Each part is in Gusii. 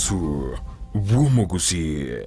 Obwansu bw'omogusii.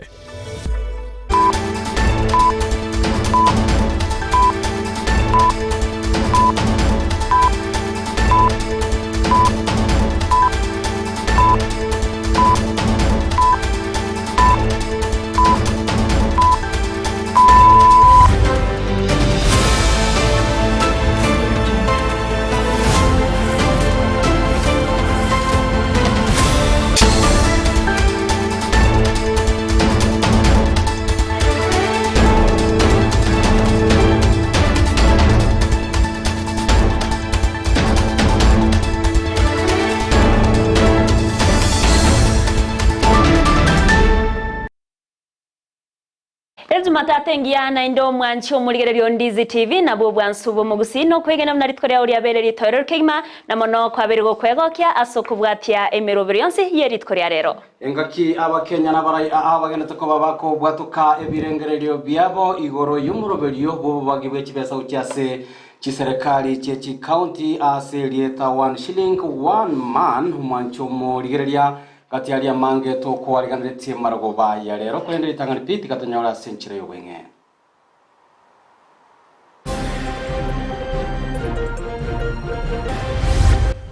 Ejumatatu engiya naende omwanchi omorigereria o Ndizi TV nabwo obwansu bw'omogusii na okwegena buna rituko riao riabeire ritoereru kegima na mono kwabeire gokwegokia ase okobwatia emerobero yonsi ye rituko ria rero. Engaki Abakenya na abarai aa bagenderete koba bakobwatoka ebirengererio biabo igoro y'omoroberio bw'obobagi bwe chibesa gochia ase chiserekari chie chikaunti ase erieta One Shilling One Man, omwanchi omorigereria Gati aria amange tokoariganeretie marogoba aya rero, korende ritang'ani pi tigatonyore ase enchera y'obweng'e.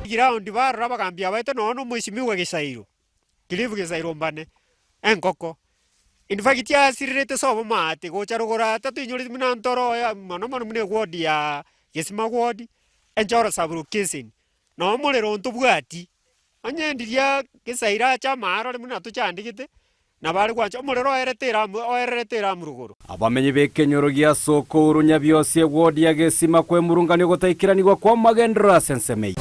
Ground barora abagambi abaete nonya na omwesimigwa Gisairo, Cliff Gisairo mbane, engoko. In fact asirerete sobo maate gocha rogoro aa tatoinyoreti buna ntoro oyo mono mono buna eward ya Gesima ward, Enchoro sub location, na omorero ntobwati. Onye ndiria gesaira ache amaarore buna tochandegete, nabo are gwancha omorero oerete eramu oererete eramu rogoro. Abamenyi b'ekenyoro gia Soko Urunya biosi ewodi ya Gesima kwemurungania ogotaikeranigwa kw'amagenderero ase ensemo eyio.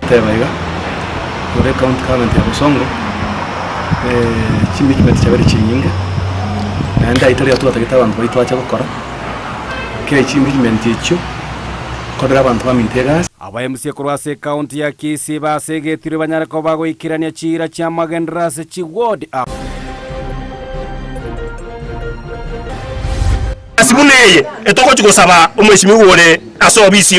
Teba iga, ore county government ya Bosongo, chimikimeti chiabeire chinyinge, naende ayio tari twatagete abanto baito bache gokora, kera chimikimenti echio, korera abanto baminto egasi. Aba MCA korwa ase ekaunti ya Kisii basegetirwe banyare koba goikerania chiira chi'amagenderero ase chiward ao. Ase buna eye etogochia gosaba omwesimigwa ore ase obisi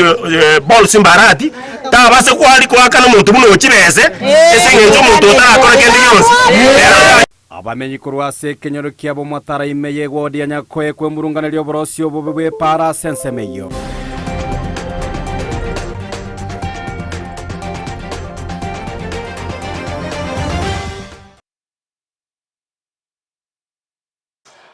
Paul Simbarati tabase kwari koakana omonto buna ochibese ase eng'encho omonto otarakora kende gionsi. Ere Abamenyi korwa ase ekenyoro kiabo Mwatara ime y'ewodi ya Nyakoe kwemurunganeria oborosi obobe bw'epaara ase ensemo eyio.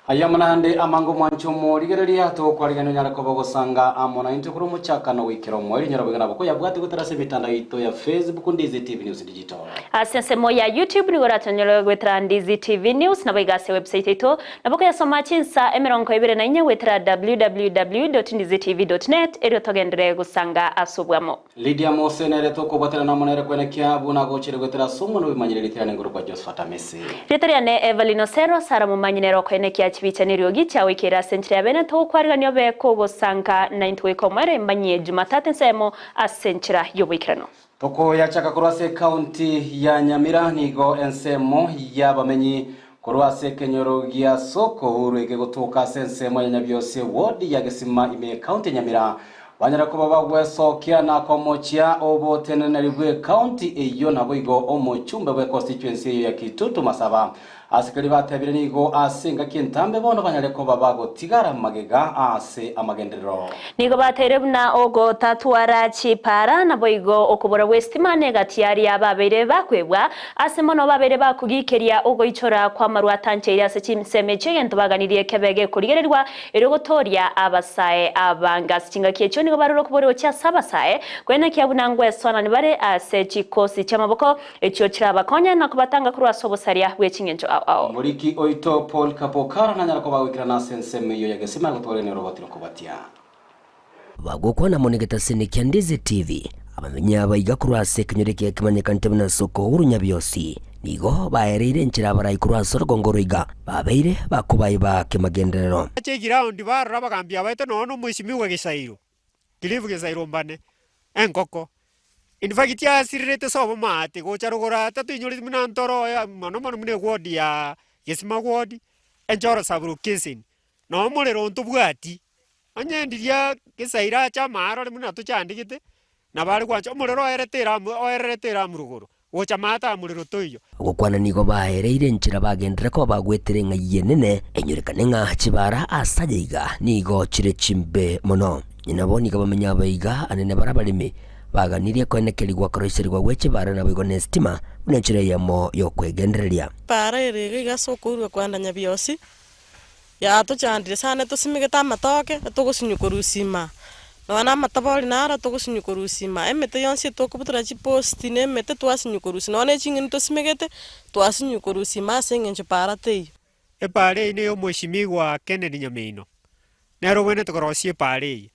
Ayio amo naende amange omwanche omorigereria, togokwarigania onyare koba ogosanga amo naintwe korwa omochakano goikera omoerio. Nyora obwegena bokoyabwate goetera ase emetandao yaito ya Facebook, Ndizi TV News Digital. Ase ensemo ya YouTube nigo oratonyore goetera Ndizi TV News naboigo ase website yaito nabo okoyasoma chinsa 24 goetera www.ndizitv.net erio togenderere gosanga ase obwamo. Lydia Mose nere tokobwaterana amo nere kwenekia buna agochire goetera ase omwana obimanyereria ritirane igoro kwa Josphat Amisi. Rieta riane Evelyn Osero, Sarah Momanyi nere okoenekia chibicha neriogi chiagoikeire ase enchera ya bene togokwarigania obe kogosanka naintwe goika omoerio emanyie Jumatatu ensemo ase enchera y'oboikeranu. Tokoyachaka korwa ase ekaunti ya Nyamira nigo ensemo y'abamenyi korwa ase ekenyoro gia Soko Huru egegotoka ase ensemo ya Nyabiosi eward ya Gesima ime y'ekaunti ya Nyamira Banyare koba bagwesokia na komochia oboteneneri bw'ecounty eyio naboigo omochumbe bwe constituency eyio ya Kitutu Masaba. Asikari batebire nigo ase engaki entambe bono banyare koba bagotigara magega ase amagenderero. Nigo bateire buna ogotatwara chipara naboigo okobora gw'esitima negati yaria babeire bakwebwa ase mono babeire bakogikeria ogoichora kw'amarwa atancheire ase chinsemo echio egento baganirie kebe gekorigererigwa Erio gotooria abasae abange ase chingaki echio nigo barure okoboria gochia ase abasae, koenekia buna ngwesoanani bare ase chikosi chi'amaboko, echio chirabakonye na kobatanga korwa ase obosaria bwe ching'encho ao ao. Omoriki oito Paul Kapokara nanyare koba agoikerana ase ensemo eyio ya Gesima agotwarania oroboti rokobatia. Bagokwana amo negetasini kia Ndizi TV, abamenyi aba iga korwa ase ekenyoro eke kemanyekanete buna Soko Uhuru Nyabiosi, nigo baereire enchera abarai korwa ase orogongo oro iga babeire bakobaiba kemagenderero. Ache eground barora abagambi abaete nonya na omwesimigwa Gisairo, Cliff Gisairo mbane, engoko. In fact asirerete sobo maate gocha rogoro aa tatoinyoreti buna ntoro oyo mono mono buna eward ya Gesima ward, Enchoro sub location, na omorero ntobwati. Onye ndiria gesaira ache amaarore buna tochandegete, Nabo are gwancha omorero oerete eramu oererete eramu rogoro, gocha maate aa morero toiyo. Gokwana nigo baereire enchera bagenderere koba bagwetire ng'ai enene, enyorekane ng'a chibara ase aya iga nigo chire chimbe mono. Nabo nigo bamenye abaiga anene bare abaremi, baganirie koenekerigwa koroiserigwa gwe chibara naboigo nesitima buna enchera eyemo y'okwegendereria. Para ere iga iga ase okourwa kwenda nyabiosi, yatochandire sana tosimegete amatoke, togosinywa korwa isima, nonya na amatabori naro togosinywa korwa isima, emete yonsi etokobutora chiposti na emete twasinywa korwa isima, nonya na eching'eni tosimegete, twasinywa korwa isima ase eng'encho para teiyo. Epaara eye ney'omweshimigwa Kennedy Nyamino, nere obwenerete korosia epaara eye.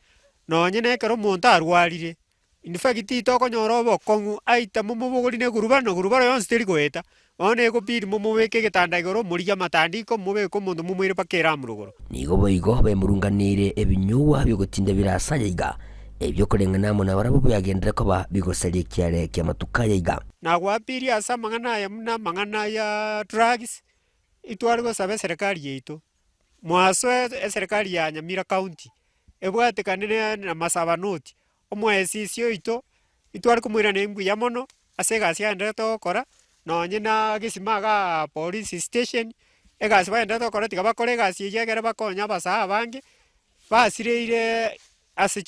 Nonye na ekero omonto arwarire, in fact tokonyora obokong'u aita momobogori na egurubaro na gurubaro yonsi teri goeta, bono egobidi momobeke egetanda igoro morigie amatandiko mobeke omonto momoire mpaka eramu rogoro. Nigo boigo bemurunganeire ebinyugwa bi'ogotinda bire ase aya iga, ebio koreng'ana amo nabarabwo biagenderere koba bigosaria ekiare ki'amatuko aya iga. Nagwapirie ase amang'ana aya buna amang'ana ya drugs, Itware gosaba eserekari yaito, mwasoe eserekari ya Nyamira county, ebwatekanire na Masaba North, omoesisi oito, itware komoiraneria mbuya mono, ase egasi agendererete gokora, nonye na gesima igaa police station, egasi bagendererete gokora tiga bakore egasi eywo ekere bakonye abasae abange, basireire Ase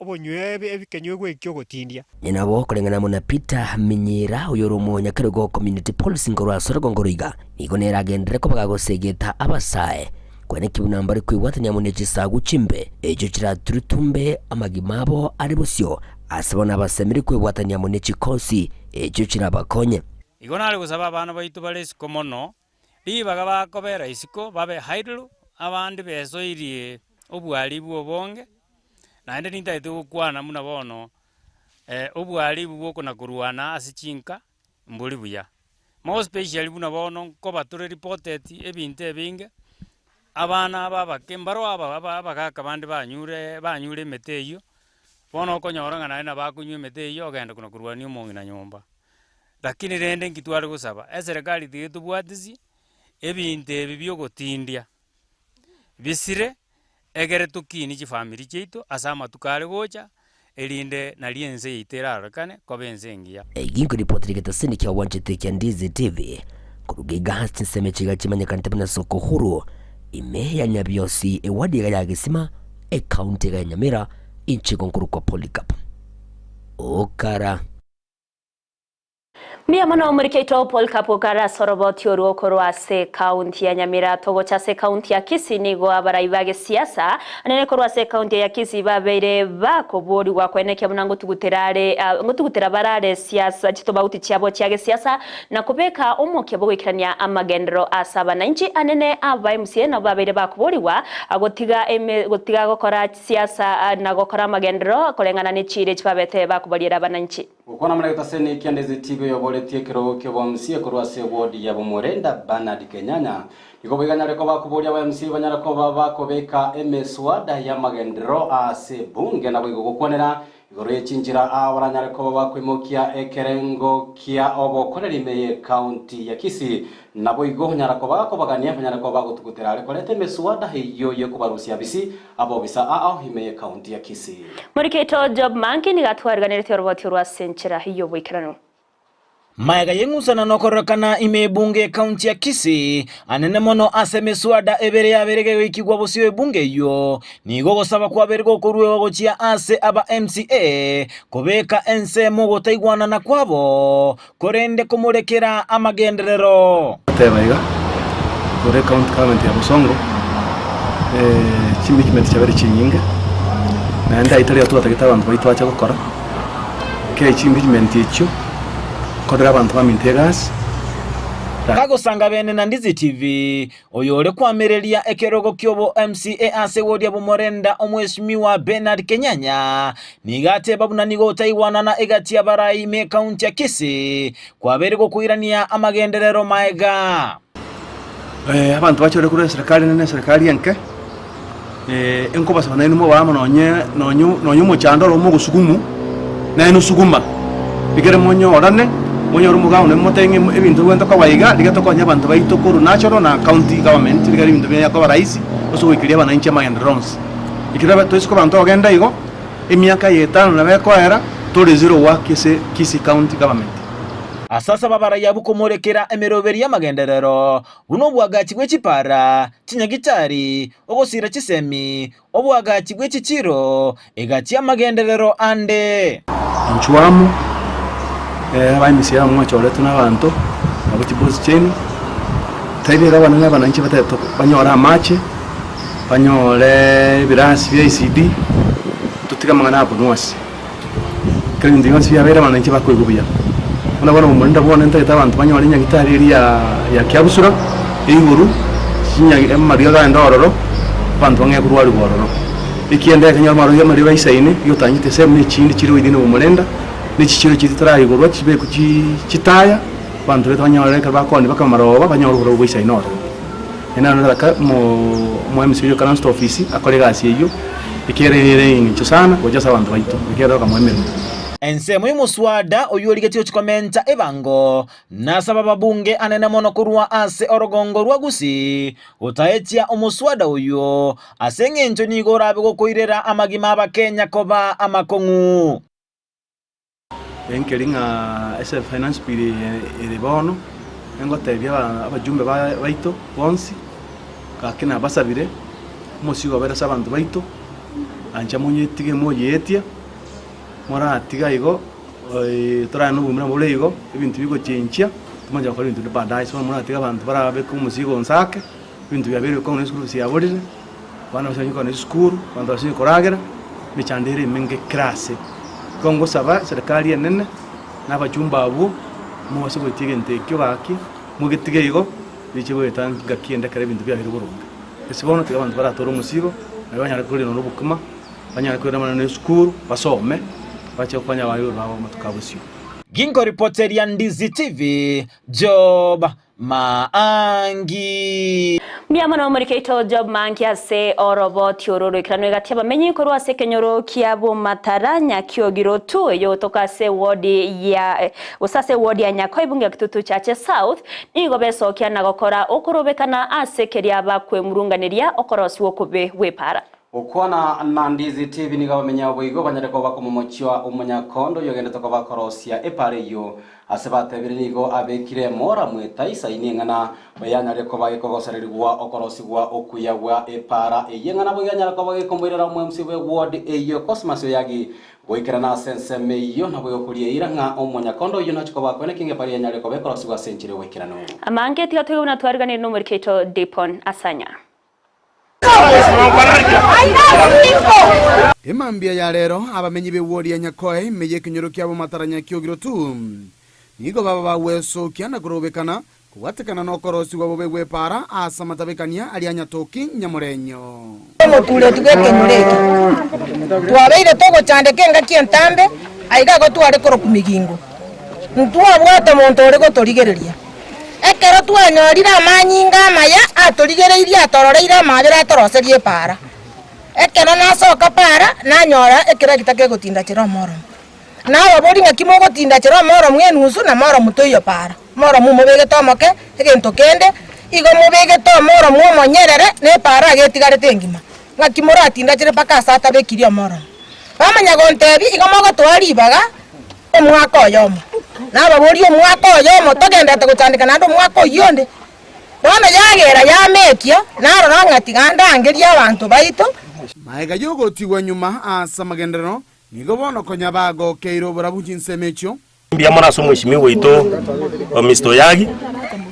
obonywe ebikenywegwa ekio ogotindia. Nabo koreng'ana amo na Peter Minyira oyore omonyakerogo o community policing korwa ase orogongo roiga, nigo nere agenderere koba gagosegeta abasae kweneki buna mbare koibwatania amo ne chisagu chimbe echio chiraturutumbe amagima abo are bosio ase bono abasemiri koebwatania amo ne chikosi echio chirabakonye. Igo nare gosaba abana baito bare isiko mono, Ribaga bakobera isiko babe idle, abande besoirie obwaribu obonge, naende nintagete gokwana buna bono obwaribu bwokona korwana ase chinka mbori buya. More especially buna bono nkoba tore reported ebinto ebinge, abana aba abake mbaro aba aba abagaka bande banyure banyure emete eywo, bono okonyora ng'a naende nabo akonywa emete eywo ogenda kona korwania omong'ina nyomba. Lakini rende inki tware gosaba? Eserekari tiga etobwatisie ebinto ebi biogotindia bisire egere tokinie chifamiri chiaito ase amatuko are gocha, erinde nario ense yaito erarorekane koba ense engiya. Eki nkoripotera egetaseni kia obwanchete kia Ndizi TV koruga iga ase chinsemo echi iga chimanyekanete buna Soko Huru ime ya Nyabiosi ewadi iga ya Gesima ecounty iga ya Nyamira inche igo nkorokwa Polycarp Okara. Mbuya mono omoriki oito Paul Kapoka ase oroboti orwo korwa ase ekaunti ya Nyamira togocha ase ekaunti ya Kisii nigo abarai ba gesiasa anene korwa ase ekaunti ya Kisii babeire bakoborigwa koenekia buna ngotugutera are ngotugutera barare siasa chitobauti chiabo chia gesiasa na kobeka omokia bw'ogoikerania amagenderero ase abanainchi anene aba MCA nabo babeire bakoborigwa gotiga eme gotiga gokora siasa na gokora amagenderero koreng'ana ne chiira echi babete bakobariera abanainchi. Gokwana amuna getaseni kia Ndezi TV oyoboretie ekerogo ki'obomc korwa ase eward ya Bomorenda Bernard Kenyanya nigo boigo anyare koba akoboria aba MCA banyare koba bakobeka emeswada y'amagenderero ase ebunge naboigo gokwanera igoro ye chinchera aa baranyare koba bakoimokia ekerengo kia obokoreri ime ye county ya Kisii naboigo onyara koba gakobagania banyare koba bagotugutera are koreta emeswada eyio yekobarusia bisi Abobisa ao ime ye county ya Kisii. Morikeito Job Manki nigo atwariganeretie oroboti orwo ase enchera y'oboikeranu. Magega y'eng'usanano kororekana ime ebunge y'ekaunti ya Kisii, anene mono ase emeswada ebere yabeire gegoikigwa bosio ebunge eyio, nigo ogosaba kwabeire gokoruegwa gochia ase aba MCA kobeka ensemo ogotaigwanana kwabo korende komorekera amagenderero. Goteba iga, igoro ecounty government ya Bosongo, chiming'ment chiabeire chinyinge, naende ayio tari twatagete abanto baito bache gokora, kei chiming'ment echio, nkorera abanto baminto egasi. Kagosanga bene na Ndizi TV, Oyore kwamereria ekerogo ki'obo MCA ase woria bw'omorenda Omweshimiwa Bernard Kenyanya nigo ateba buna nigo otaigwanana egati y'abarai ime ekaunti ya Kisii kwabeire gokoirania amagenderero maega. Abanto bachore korwa eserekari enene na eserekari enke, enkobasaba nainwe mobe amo nonye nonye nonye omochando oro omogosugumu, nainwe suguma, ekere monyorane, monyore omogao nainwe motebe ng'a ebinto bigwente koba iga, riga tokonye abanto baito korwa national na county government, riga ebinto biaye koba rahisi, ase ogoikeria abananchi amagenderero onsi. Ekero toise koba ntogenda igo, emiaka eye etano nabo ekoera. Tore zero work ase Kisii County Government. Ase asaba abarai abwo komorekera emeroberi y'amagenderero, buna obwagachi bwe chipara, chinyagitari, ogosiira chisemi, obwagachi bwe chichiiro, egati y'amagenderero ande. Inchuo amo, abaemisia aba mwachoretwe nabanto, nabo chibosi chiaino, tebia iga abana nabananchi batete banyore amache, banyore ebirasi bia ECD, totige amang'ana aya bonwasi. Ekero ebinto bionsi biabeire abananchi bakoigwa buya. Buna bono omorenda bono ntagete abanto banyore enyagitari eria ya kiabusura, eiguru, chinyagi amariogo agende ororo, abanto bang'ee korwariwa ororo. Ekiagera ekero amarwaire amariogo aisaine, igo otanyete ensemo echinde chire within omorenda, na echichiro chiria chitaraigorwa chibekwe chitaya, abanto baito banyore ekero bakooni mpaka amaroba banyore oborabu boisaine ororo. Naende naro nataka omo MC oyio okaranste ofisi akore egasi eyio, ekiagera ere eng'encho sana gocha ase abanto baito, ekiagera tokamoa emeremo. Ensemo y'omoswada oyio origetie gochia komenta ebango, nasaba ababunge anene mono korwa ase orogongo rwa Gusii gotaetia omoswada oyio, ase eng'encho nigo orabe gokoirera amagima 'Abakenya koba amakong'u. Enkeri ng'a ase finance bill eye ere bono, engotebia abajumbe baito bonsi, gaki nabasabire, omosigo obeire ase abanto baito, ancha monyetige moyeetia, moratiga igo torare na obomera bore igo, ebinto bigochenchia, tomanche gokora ebinto binde baadaye. Bono moratiga abanto barabeke omosigo onsi ake, ebinto biabeire bikong'u na eschool fees yaborire, abana basinywe kogenda esukuru, abanto basinywe koragera, emechando ere emenge kera ase. Igo ngosaba eserekari enene, na abachumba abwo, mobase goetia egento ekio gaki, mogetige igo, riche goeta ngaki ende ekero ebinto biabeire boronge. Ase bono tiga abanto baratore omosigo, nario banyare korenda nonye obokima, banyare korenda abana na esukuru, basome, bache gokonya abaibori babo amatuko a bosio. Ginkoripoteria Ndizi TV, Job Maangi. Mbuya mono omorikeito Job Maangi ase oroboti oro roikeranu egati y'abamenyi korwa ase ekenyoro kia Bomatara Nyakiogiro tu eyogotoka ase ewodi ya gose ase ewodi ya Nyakoe ebunge ya Kitutu Chache South nigo besokia na gokora okorobekana ase keria bakwemurunganeria okorosiwa okobe gw'epaara. Gokwana na Ndizi TV nigo abamenyi abo boigo banyare koba bakomomochia omonyakondo oyogendete koba korosia epaara eyio. Ase batebire nigo abekire Moramu etaisaini eng'ana oyanyare koba gekogosererigwa okorosigwa okuya gwa epaara eyio eng'ana boigo yanyare koba gekomoirera omwemsi bwe ward eyio Cosmas Oyagi goikerana ase ensemo eyio naboigo koria eira ng'a omonyakondo oyio nache koba akoene ki ng'epara yanyare koba ekorosigwa ase enchera y'ogoikeranu. Amange tiga toigwe buna twariganirie nomoriki oito Dipon Asanya. Emambia ya rero abamenyi b'ewodi ya Nyakoe ime y'ekenyoro kiabo Mataranya kiogirwe tu. Nigo baba bagwesokia na korobekana kobwatekana nokorosigwa bobe gw'epaara ase amatabekania aria Nyatoki Nyamorenyo. Omotureti bw'ekenyoro eke, twabeire togochandeka engaki entambe, aiga igo tware korokwa Migingo. Ntwabwate monto ore gotorigereria. Ekero twanyorire amanyinga amaya atorigereirie atororeire amaabera atoroserie epaara. Ekero nasoka paara, nanyora ekeregita kegotinda chera omoromu. Nababoria ng'aki mogotinda chera omoromu enusu na moromu toiyo paara. Moromu mobegete omoke, egento kende, igo mobegete omoromu omonyerere, na epaara iga etigarete engima. Ng'aki moratindachere mpaka ase atabekirie omoromu. Bamanya gontebia, igo mogotoa ribaga. Omwaka oyomo. Nababorie omwaka oyomo, togenderete gochandeka naende omwaka oyio onde. Bono yagera yamekia, narora ng'a tiga ndangerie abanto baito. Magega y'ogotigwa nyuma ase amagenderero, nigo bono konya bagokeire oborabu chinsemo echio. Mbuya mono ase omweshimiwa oito Mister Oyagi,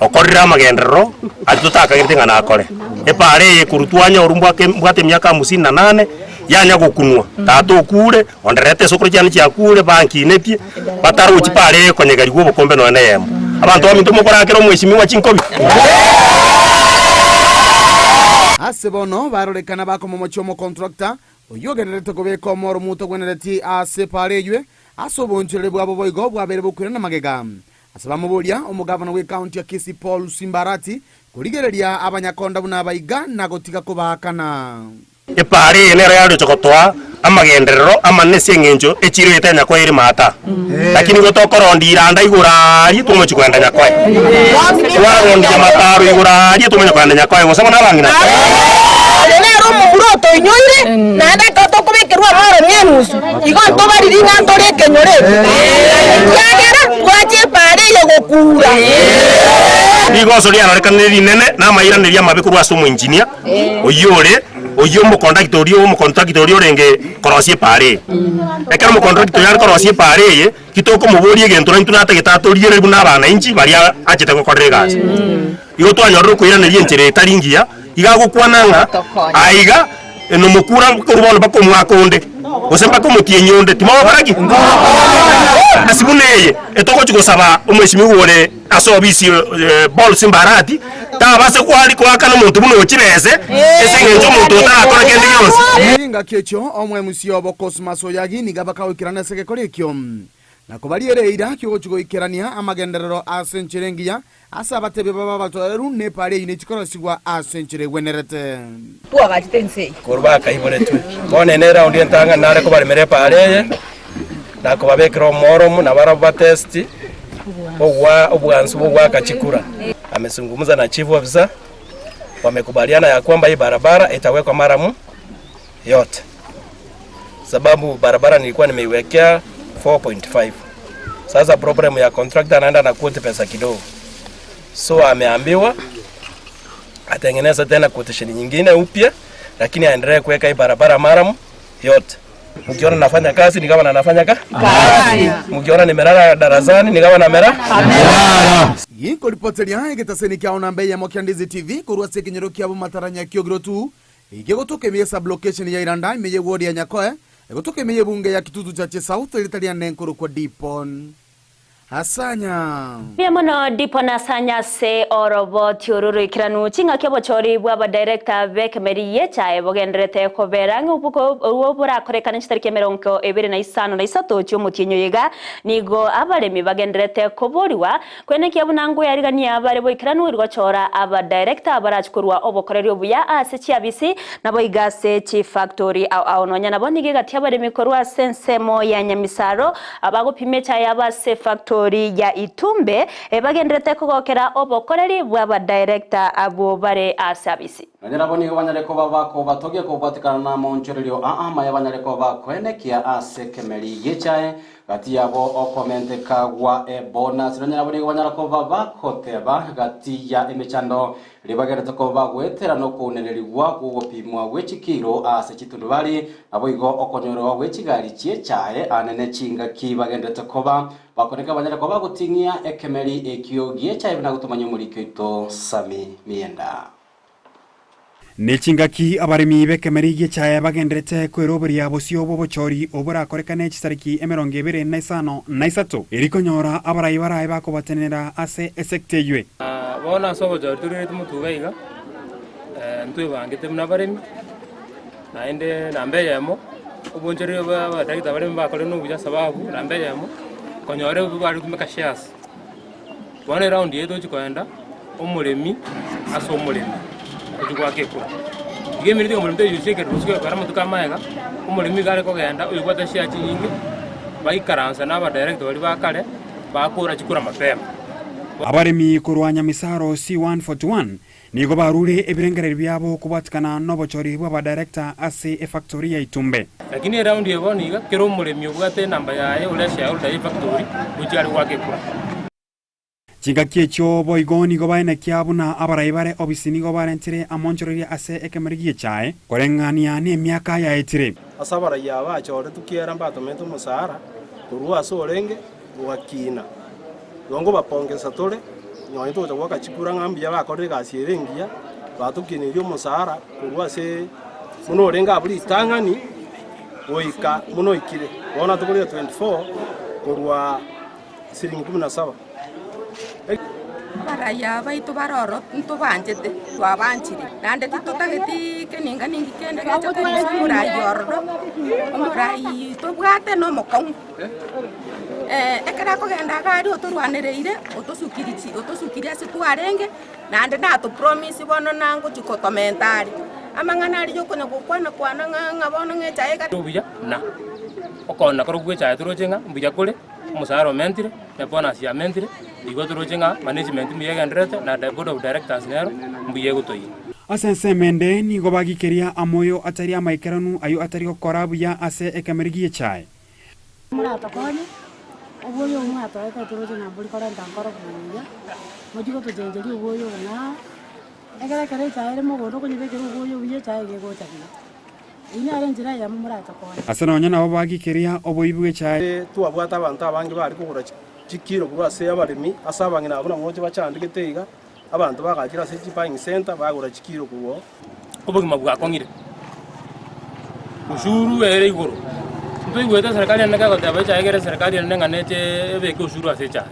okorire amagenderero aria totakagerete ng'a nakore. Epaara eye korwa twanyorwa mbwake mbwate emiaka hamsini na nane, yanya gokunwa, tata okure, Ondererete esokoro chiane chiakure, bankinetie, batarochi bare konyegerigwa obokombe nonya neyemo. Abanto baminto mokorakera omwesimigwa chinkobi. Ase bono barorekana bakomomochia omokontrakta oyio ogendererete kobeka omoro motagwenereti ase epaara eywe ase obonchoreri bwabo boigo bwabeire bokoirana magega. Ase bamoboria omogavana bw'ecounty ya Kisii Paul Simba Arati korigereria abanyakonda buna abaiga na gotiga kobaakana. Epaara eye nero yaroche gotoa amagenderero amanene ase engencho echiiro eye tenyakoe ere maata. Lakini igo tokorondia iranda igoro aaria tomochie kogenda nyakoe. Twarondia amataro igoro aaria tomanye kogenda nyakoe gose bono abang'ina. Oyo nere omomura otoinyoire, naende ekero tokobeka. Tokobekerwa omoro ng'enusu, igo ntobariri ng'a ntore ekenyoro eke, ekiagera twacha epaara eye gokuura. Rigoso riarorekanire rinene na amairanerio amabe korwa ase omoinjinia oyio ore oyio omokondakta oria omokontrakta oria orenge korosia epaara eye. Ekero omokontrakta oyo are korosia epaara eye, titokomoboria egento naintwe natagete atoriereri buna abanainchi baria achete gokorera egasi. Igo twanyorire okoiraneria enchera etari ngiya, iga agokwana ng'a aiga nomokura korwa bono mpaka omwaka onde, gose mpaka omotienyi onde, timogokora ki? Ase buna eye, etogochi gosaba omweshimiwa ore ase obisi Paul Simbarati, tabase kwari koakana omonto buna ochibese, ase eng'encho omonto otarakora kende gionsi. Chingaki echio omwemusi obo Cosmas Oyagi nigo abakagoikerana ase egekora ekio, na kobariera eira ki'ogochia goikerania amagenderero ase enchera engiya Ase abatebi babo abatoereru, na epaara eyio nechikorosigwa ase enchera egwenerete. Twagachete ense eye. Korwa bakaiboretwe. Bono ene eraundi entang'ani nare kobaremera epaara eye, na kobabekera omworomu, na barabwo batesti ogwa obwansu bw'ogoaka chikura. Amezungumza na chief officer, wamekubaliana ya kwamba hii barabara itawekwa maramu yote sababu barabara nilikuwa nimeiwekea 4.5 sasa problem ya contractor anaenda na quote pesa kidogo so ameambiwa atengeneze tena quotation nyingine upya lakini aendelee kuweka hii barabara maramu yote mkiona nafanya kazi ni kama na nafanya ka kazi mkiona nimelala darasani ni kama namera Ginkoripoteria egetaseni kiao namba eyemo kia Ndizi TV korwa ase ekenyoro kiabo Mataranya Kiogiro-tu Egegotoka ime ye sub-location ya Iranda ime ye ward ya Nyakoe, egotoka ime y'ebunge ya Kitutu Chache South erita riane nkorokwa Dipon Asanya. Mbuya mono Dipon Asanya ase oroboti oru roikeranu ching'aki obochori bw'abadirector b'ekemeri y'echae bogendererete kobera ang'e obuko borakorekane chitariki emerongo ebere na isano na isato chi'omotienyi oyo iga nigo abaremi bagendererete koborigwa Kwenekia buna nkoyarigania bare boikeranu eri gochora abadirector barachi korwa obokoreri obuya ase chiabisi naboigo ase chifactori ao ao. Nonya nabo nigo egati abaremi korwa ase ensemo ya Nyamisaro abagopima echae yabo ase efactori ya Itumbe bagenderete kogokera obokoreri bw'abadirector abwo bare ase abisi. Nonya nabo nigo banyare koba bakobatogia kobwatekana namoonchorerio aa amaya banyare koba bakoenekia ase ekemeri gi'echae Gati yabo okomenteka gwa ebonus, nonya nabo nigo banyara koba bagoteba gati ya emechando ribagerete koba bagoetera nokounererigwa gw'ogopimwa gwe chikiro ase chitundubari, naboigo okonyorerwa gwe chigari chi'echae anene chingaki bagenderete koba bakoneka banyare koba bagoting'ia ekemeri ekio gi'echae buna gotomanya omoriki oito Sammy Mienda. Ne chingaki abaremi b'ekemeri gi'echae bagenderete kweroberia bosio bw'obochori oborakorekane chisariki 26, eri konyora abarai barae bakobatenenera ase esekta eywe. Bono ase obochori torirete motuga iga, ntwebangete buna abaremi, naende namba eyemo, obonchoreri bwa abadagita abaremi bakore nobuya sababu namba eyemo, konyora ebi bare gotumeka shares. Bono eraundi eye tochi koenda omoremi ase omoremi, tochi goaka ekura. Iga eminto ya omoremi toyusia ekero gose gekora amatuko amaega, omoremi iga are kogenda oyobwate share chinyinge, baikaransa na abadirector baria ba kare, bakora chikura mapema. Abaremi korwa Nyamisaro C141 nigo barure ebirengererio biabo kobwatikana nobochori bw'abadirector ase efactory ya Itumbe. Lakini eraundi eye bono iga, kera omoremi obwate enamba yaye ore eshareholder y'efactory, gochia are goaka ekura. Chingaki echio boigo nigo baenekia buna abarai bare obisi nigo barentire amonchoreria ase ekemeri gi'echae, koreng'ania nemiaka yaetire. Ase abarai aba bachoretwe kiera mbatomete omosaara korwa ase orenge ogakina. Igo nkobapongesa tore, nonya togocha goaka chikura ng'a mbuya bakorire egasi ere engiya, batokineirie omosaara korwa ase buna orenge abwo ritang'ani goika buna oikire. Bono atokorire 24 korwa siringi kumi na saba. Abaraiya baito bare ororo ntobanchete, twabanchire, naende titotageti keninga ninki kende geche korusia omorai ororo, omorai tobwate na omokong'u. Ekero akogenda iga aria otorwanereire, otosukiri chi otosukirie ase twarenge, naende natopromise bono nangochia kotomenta are. Amang'ana aria ya okonya gokwana kwana ng'a ng'a bono ng'a echae ega. Obuya na okoona korwa gwe echae toroche ng'a mbuya kore. Omosaara omentire, na bonus yamentire, igo toroche ng'a management mbuya egendererete, na the board of directors nero mbuya egotoyia. Ase ensemo ende nigo bagikeria amoyo atari amaikeranu ayio atari gokora buya ase ekemeri gi'echae. Moratokonye, obwoyo obo mwatoete toroche ng'a mbori korenta nkoro buya, mochie gotochencheria obwoyo obo ng'ao, ekero ekero echae ere mogondo okonyebekera obwoyo obuya echae iga egocha buya. Eyio nere enchera eyemo moratokonye. Ase nonya nabo bagikeria oboibi bw'echae. Twabwate abanto abange bare kogora chikiro korwa ase abaremi, ase abang'ina abwo nabo bachandegete iga, abanto bagachire ase chibuying center bagora chikiro korwa oo. Obogima bwakong'ire, ushuru ere igoro. Ntoigwete eserekari ende kegoteba echae egere eserekari ende ng'a neche ebeke ushuru ase echae.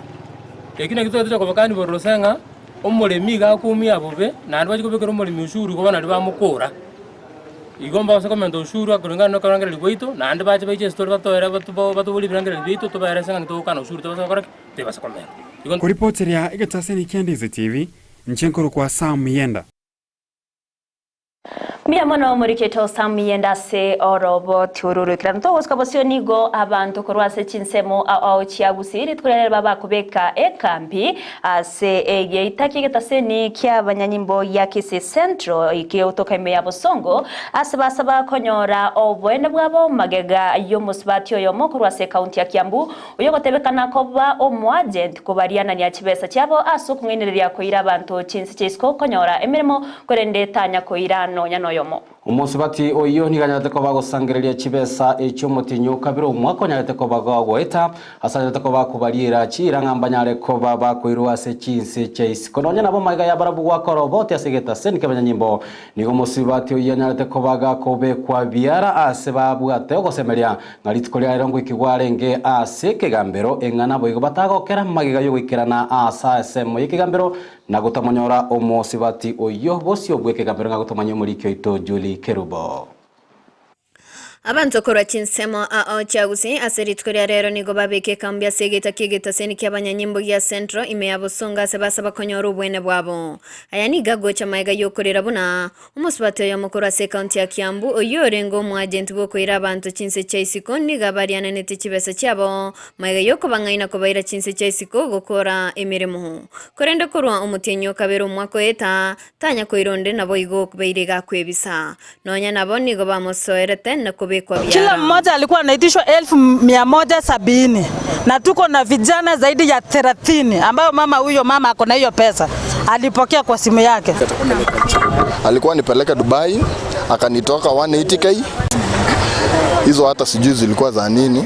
Eki nakio togocha kobakani bororo ase ng'a omoremi iga akoumia bobe naende bachia kobekera omoremi ushuru igo bono naria bamokora. Igo mbabase komenta ushuru akoringana na okorengereria gwaito naende bache baiche ase tore batoere batoborie ebirengererio biaito tobaerese ng'a ntogokana ushuru tobase gokora ki? Tebasa komenta. Igo. Koripoteria egetaseni kia Ndizi TV, inche nkorokwa Sam Yenda. Mbuya mono morikete Sam Yenda ase oroboti oru roikeranu. Togosika bosio nigo abanto korwa ase chinsemo ao ao chia Gusii rituko riarero babakobeka ekambi ase egeita ki'egetaseni ki'abanyanyimbo gia Kisii Central kegotoka ime ya Bosongo ase basaba konyora oboene bwabo magega y'omosubati oyomo korwa ase ekaunti ya Kiambu Oyogotebekana koba omoagent kobarianania chibesa chiabo ase okong'ainereria koira abanto chinse chia isiko konyora emeremo, korende tanya koira nonya noyomo. Omosubati oyio nigo anyarete koba agosangereria chibesa echio omotienyi o kabere omwaka onyarete koba gogoeta, ase anyarete koba akobariera chiira ng'a mbanyare koba bakoirwa ase chinse chia isiko. Nonya nabo magega ya barabwo goakora obote ase egetaseni ki'abanyanyimbo, nigo omosubati oyio anyarete koba gakobekwa biara ase babwate ogosemeria Ng'a rituko ria rero ngoikigwa arenge ase ekegambero, eng'ana boigo batagokera magega y'ogoikerana ase ensemo y'ekegambero, na gotamonyora omosibati oyio bosio bw'ekegambero ng'a gotomanya omoriki oito Julie Kerubo. Abanto korwa chinsemo ao chia Gusii ase rituko ria rero nigo babeka ekambi ase egeita ki'egetaseni ki'abanyanyimbo gia Central ime ya Bosongo ase basaba konyora obwene bwabo. Aya nigo agocha magega y'okorera buna Omosubati oyomo korwa ase ekaunti ya Kiambu, oyio orenge omoagenti bw'okoira abanto chinse chia isiko, nigo abariananetie chibesa chiabo, magega y'okobang'aina kobaira chinse chia isiko gokora emeremo. Korende korwa omotienyi o kabere omwaka oeta, tanya koira onde naboigo obeire iga akwebisa. Nonya nabo nigo bamosoerete na kobekwa Kila biara. mmoja alikuwa anaitishwa elfu mia moja sabini na tuko na vijana zaidi ya thelathini ambayo mama huyo mama ako na hiyo pesa alipokea kwa simu yake. Alikuwa nipeleke Dubai akanitoka 180k. Hizo hata sijui zilikuwa za nini.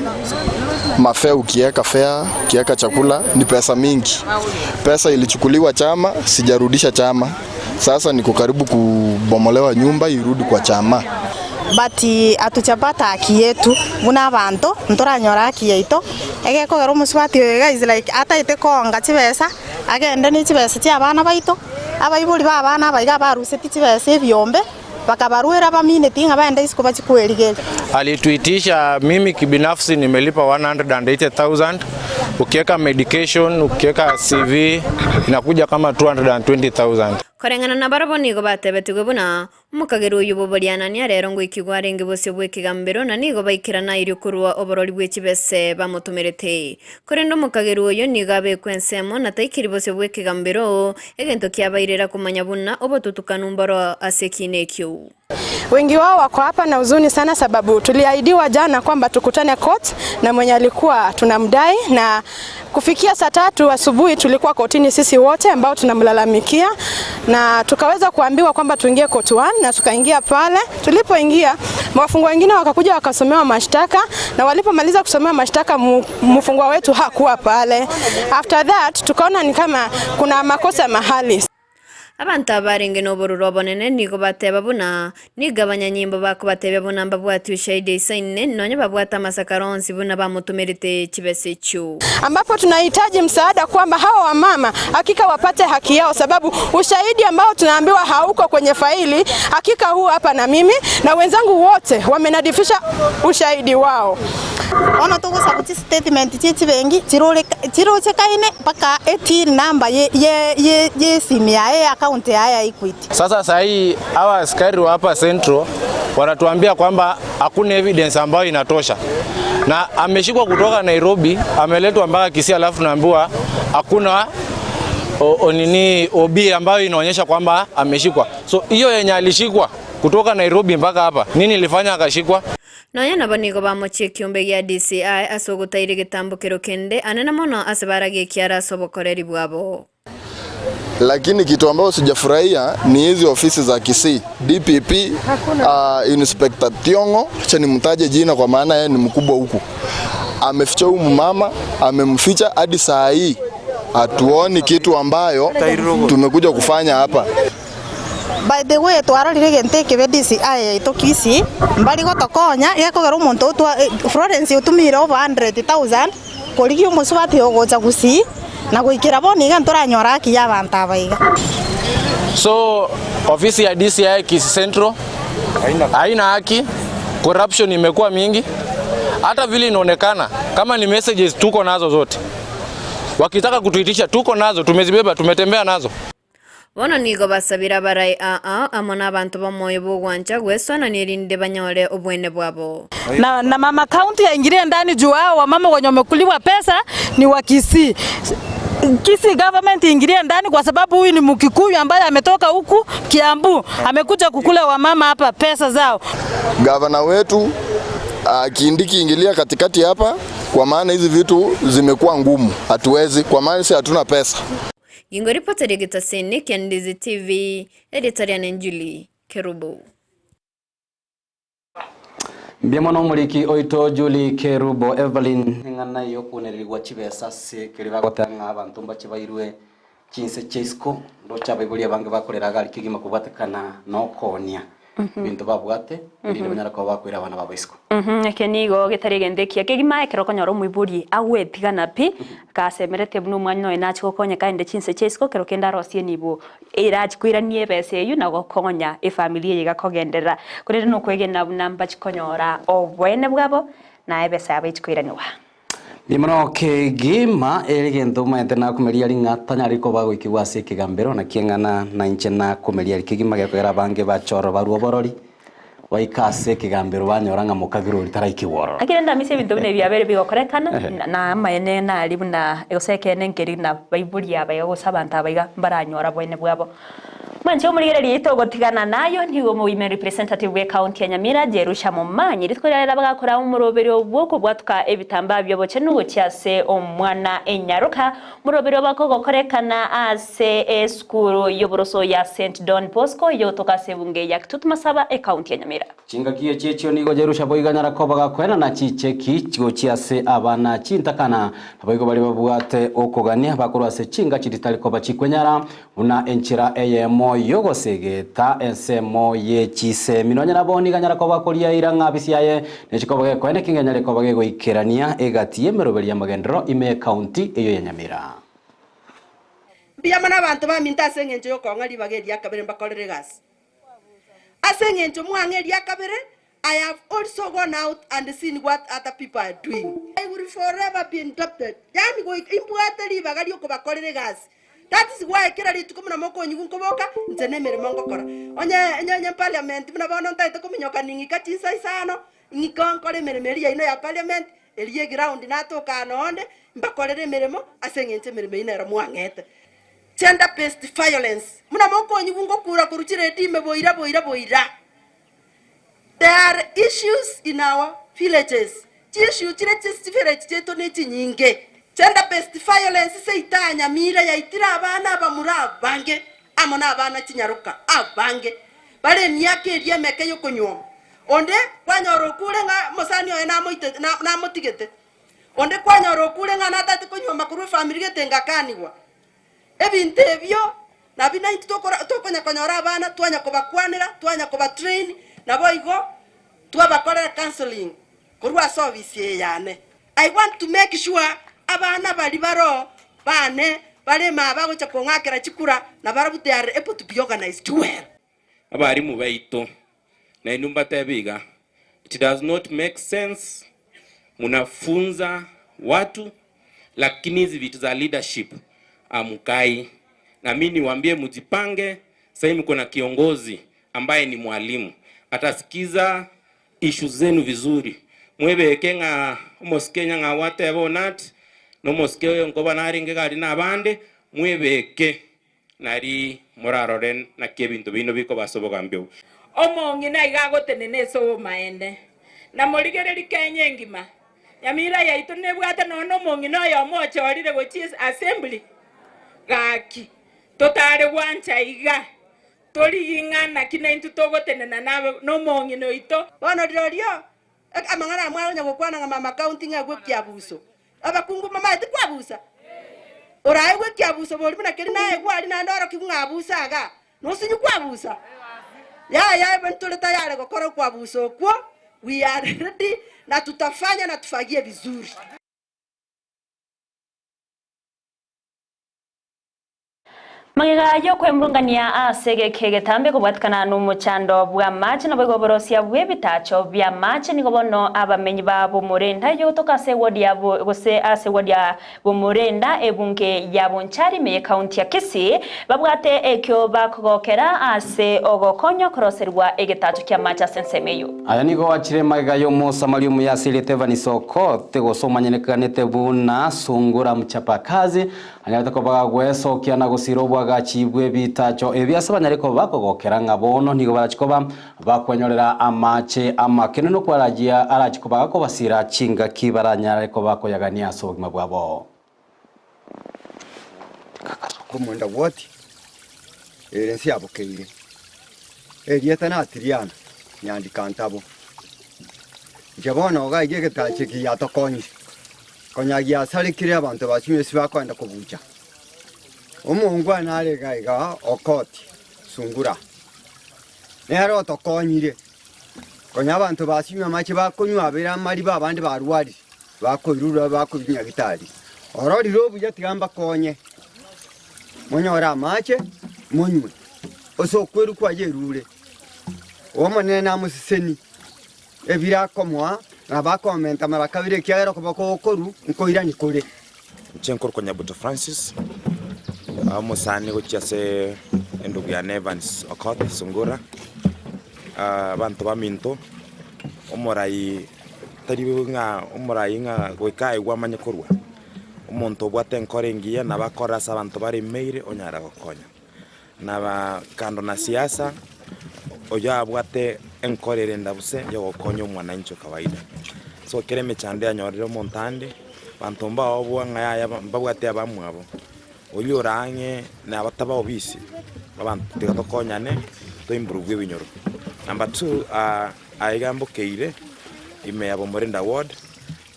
Mafare ukiweka fare, ukiweka chakula ni pesa mingi. Pesa ilichukuliwa chama, sijarudisha chama. Sasa niko karibu kubomolewa nyumba irudi kwa chama. But atuchapata haki yetu buna abanto ntoranyora haki yaito egekogera omosubati oyo iga is like ataete koonga chibesa agende ne chibesa chia abana baito, abaibori ba abana aba iga abaruseti chibesa ebiombe bakabaruera bamineti ng'a baende isiko bachie kwerigeria. Alituitisha mimi kibinafsi nimelipa 180,000 ukiweka medication, ukiweka CV inakuja kama 220,000. Koreng'ana nabarabwo nigo batebetigwe buna, Omokagera oyio bw'oborianania rero ngoikigwa arenge bosio bw'ekegambero, na nigo baikerana korwa oborori bwe chibese bamotomerete. Korende omokagera oyo nigo abekwe ensemo, na taikiri bosio bw'ekegambero, egento kiabairera komanya buna obotutukanu mboro ase ekiina ekio. Wengi wao wako hapa na huzuni sana sababu tuliahidiwa jana kwamba tukutane court na mwenye alikuwa tunamdai, na kufikia saa tatu asubuhi tulikuwa kotini sisi wote ambao tunamlalamikia, na tukaweza kuambiwa kwamba tuingie court 1 na tukaingia pale. Tulipoingia wafungwa wengine wakakuja wakasomewa mashtaka, na walipomaliza kusomewa mashtaka mfungwa wetu hakuwa pale. After that tukaona ni kama kuna makosa mahali. Abanto abarenge nobororo obonene nigo bateba buna, Nigo abanyanyimbo bakobatebia buna mbabwate ushahidi eisaine, nonya babwate amasakara onsi buna bamotomerete chibesa echio. Ambapo tunahitaji msaada kwamba hawa wamama hakika wapate haki yao, sababu ushahidi ambao tunaambiwa hauko kwenye faili, hakika huu hapa na mimi na wenzangu wote wamenadifisha ushahidi wao. Bono togosaba chistatement chie chibenki chirochekaine mpaka eTIN number y'esimi yaye y'eaccount yaye ya Equity. Sasa saa hii hawa askari wa hapa Central wanatuambia kwamba hakuna evidence ambayo inatosha, na ameshikwa kutoka Nairobi ameletwa mpaka Kisii, alafu tunaambiwa hakuna o, o nini OB ambayo inaonyesha kwamba ameshikwa. So hiyo yenye alishikwa kutoka Nairobi mpaka hapa, nini ilifanya akashikwa? Nonya nabo nigo bamochie ekiombe gia DCI ase ogotaira egetambokero kende anene mono ase baragie ekiara ase obokoreri bwabo. Lakini kitu ambayo sijafurahia ni hizi ofisi za Kisii DPP, Inspector Tiongo, acha nimtaje jina kwa maana yeye ni mkubwa huku, ameficha huyu mama, amemficha hadi saa hii hatuoni kitu ambayo tumekuja kufanya hapa. By the way twarorire egento ekebe DCI yaito Kisii mbari gotokonya gekogera omonto otwa Florence otumire over 100,000 korigia omosubati ogocha Gusii na goikera bono iga ntoranyora haki ya abanto aba iga. So ofisi ya DCI Kisii Central haina haki, corruption imekuwa mingi. Hata vile inaonekana kama ni messages tuko nazo zote, wakitaka kutuitisha tuko nazo, tumezibeba, tumetembea nazo. Bono nigo basabire abarai aa amo nabanto b'omoyo bw'ogwancha gweswanania erinde banyore obwene bwabo. Na mama county aingilie ndani juu hao wamama wenye wamekuliwa pesa ni wa Kisii. Kisii government ingilie ndani kwa sababu huyu ni Mkikuyu ambaye ametoka huku Kiambu, amekuja kukula wamama hapa pesa zao. Gavana wetu Kindiki ingilia katikati hapa, kwa maana hizi vitu zimekuwa ngumu, hatuwezi, kwa maana sisi hatuna pesa. Gingo ripota getasene kia Ndizi TV, editor ya Julie Kerubo. Mbiamo no muriki oito Julie Kerubo Evelyn ng'ana yokunererigwa chibesa ase keri bagotanga abantu mbachibairwe chinse chaisiko ndocha baibori abange bakorera gari kigima kubwatekana nokonia bintu babwate rinde banyara kuba bakwira abana babo isiko. Eke nigo getari gende kia kegima ekero konyora omoibori agwetigana pi kasemerete buna omwanya oye nachi gokonya kaende chinse chia isiko kero kende arosie nibo erachikwiranie ebesa eywo na gokonya efamily eye igakogenderera korende nokwegena buna mbachikonyora obwene bwabo na ebesa yabo echikwiraniwa. Mimono kegima erigento maete nakumeria ring'a tanyari koba goikigwa ase ekegambero naki eng'ana na inche nakumeria kegima gekogera abange bachoro barwa oborori baika ase ekegambero banyora ng'a mokagirori taraikigwa ororo. Akire ndamisia ebinto buna ebiabere bigokorekana na amaene nari buna egosekene nkeri na baibori aba iga gose abanto aba iga mbaranyora bwene bwabo. Mwanche omorigereria yaito ogotigana nayo nigo omowomen representative bwe county ya Nyamira Jerusha Momanyi rituko riarera bagakora omoroberi bw'okobwatuka ebitambaa by'obochenu gochia ase omwana enyaroka moroberi bakogokorekana ase esukuru y'oboroso ya St Don Bosco yotoka ase ebunge ya Kitutu Masaba ecounty ya Nyamira. Chingaki echi nigo Jerusha boiganyara koba gakoena na chicheki gochia ase abana chintakana naboigo bari babwate okogania bakorwa ase chinga chiritari koba chikwenyara buna enchera eyemo yogosegeta ensemo yechisemi nonya nabo niganyara koba koria ira ng'abisi yaye nechikoba gekoene king'enyare koba gegoikerania egati y'emeroberi ya magendero ime county eyo ya Nyamira. Mbiyama n'abanto baminto ase eng'encho yokong'a ribaga eria kabere mbakorere egasi. Ase eng'encho mwang'e eria kabere, I have also gone out and seen what other people are doing. I will forever be indebted. Yani go imbwate ribaga riokobakorera egasi. That is why kera rituko muna mokonyigu nkoboka nche na emeremo ngokora. Onye onye onye parliament buna bono ntaete kominyoka ning'ika chinsa isano, ng'ika nkore emeremo eria yaino ya parliament, eria eground natoka nonde, mbakorere emeremo ase eng'encho emeremo eyio nero mwang'ete. Gender based violence. Muna mokonyigu ngokura koruchire edime boira boira boira. There are issues in our villages. Issue chire village chetu ne chinyinge. Gender based violence seita Nyamira yaitira abana abamura abange amo na abana chinyaruka abange. Bare emiaka eria emeke yokonyuoma. Onde kwanyora okure ng'a mosani oye namoite namotigete. Onde kwanyora okure ng'a natate konyuoma korwa efamiri gete ngakaniwa. Ebinto ebio nabi naintwe tokonya konyora abana twanya kobakwanera twanya kobatrain nabo igo twabakorera counseling korwa ase ofisi eye yane. I want to make sure abana bari baro bane barema bagocha kong'akera chikura na barabwo they are able to be organized well. Abarimu baito na inumba tebiga, it does not make sense munafunza watu lakini hizi vitu za leadership amukai. Na mimi niwaambie mjipange, sasa mko na kiongozi ambaye ni mwalimu atasikiza ishu zenu vizuri. Mwebeke ng'a omosike ng'a watebo nat nomosike oyo nkoba naringe gari na abande Mwebeke nari morarore naki ebinto bino bikoba ase obogambi obo. Omong'ina iga agotenena ase obomaene, na morigererie Kenya engima. Nyamira yaito nebwate nonya nomong'ina oyomo ochorire gochia assembly. Gaki, totare gwancha iga, torigie ng'a naki naintwe togotenena nomong'ina oito. Bono rirorio, amang'ana aya mwagonya gokwana ng'a mama county ng'a agwo ekiabuso. Abakungu mbamaete kwabusa? Oraegwe ekiabuso boria buna keria naegwe aria naende orokigwe ng'a abusa igaa, nosinyu kwabusa? Yaya ebe ntore tayari gokora okwabusa okwo, we are ready na tutafanya na tufagie vizuri. Magega y'okwemurungania ase egeka egetambe kobwatikana nomochando bw'amache naboigo oborosia bw'ebitacho bi'amache nigo bono abamenyi ba Bomorenda yogotoka ase eward ya gose ase eward ya Bomorenda ebunge ya Bonchari ime y'ekaunti ya Kisii babwate ekio bakogokera ase ogokonywa koroserigwa egetacho ki'amache ase ensemo eyio. Aya nigo achire magega y'Omosamaria omuya asirete Evans Okoth, gose omanyenekanete buna Sungura Mchapakazi, Anyarete koba gwesokia na gosira obwagachi bw'ebitacho ebi ase banyare koba bakogokera ng'a bono nigo barachie koba bakwenyorera amache amakenene nokwarajia arachie koba gakobasira chingaki baranyare koba bakoyagania ase obogima bwabo. Omonda gwoti, ere ense yabokeire, Erieta natiriana, nyandika ntabo. Inche bono iga iga egetacho eke giatokonyire. Konya giasarekire abanto ba Simesi bakoenda kobucha. Omongwana are iga iga Okoti Sungura nere otokonyire. Konya abanto ba Simi amache bakonywa abere amariba abande barwarire bakoirura bakoirwa nyagitari. Ororire obuya tiga mbakonye monyore amache monywe ase okwerwa kwaye erure. Omonene namosesenie. Ebire akomoa, na bakomenta mara kabere, ekiagera okoboko gokorwu nkoirani kore. Inche nkorokwa Nyabuto Francis, omosani gochia ase endugu yane Evans Okoth Sungura, abanto baminto, omorai tari ng'a omorai ng'a goika aigwe amanye korwa, omonto obwate enkoro engiya nabo akorora ase abanto baremeire onyara gokonya. Na kando na siasa, oyio abwate enkoro ere endabuse yogokonya omwananchi o kawaida. So kera emechando yanyorire omonto ande, banto mbaobua ng'a yaya mbabwate abamwabo, oyio ore ang'e na abataba obisi, abanto tiga tokonyane toimprove ebinyoro. Number two, aiga mbokeire ime ya Bomorinda ward,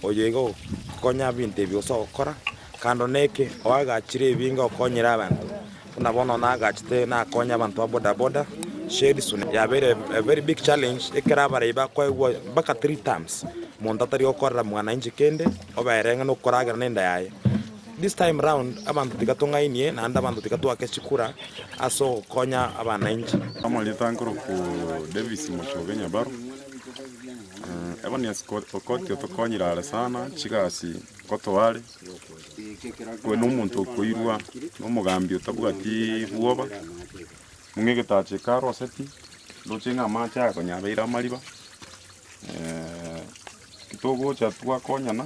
oyo iga ogokonya ebinto ebi gose ogokora, kando na eke, oagachire ebinge okonyire abanto. Buna bono nagachete nakonya abanto ba boda boda, shades yabeire a very big challenge ekero abarai bakoegwa mpaka three terms, monto atari gokorera mwananchi kende, obere ng'a nokoragera na enda yaye. This time round abanto tiga tong'ainie naende abanto tiga twake chikura ase ogokonya abananchi. Amarieta nkorokwa Davis Mochoge Nyabaro, Evanias Okoti otokonyire are sana chigasi nkotoa are. Oyo nomonto okoirwa nomogambi otabwati bwoba, buna egetacho eke aroseti, ndoche ng'a amache aya konya abeire amariba, ki togocha twakonyana,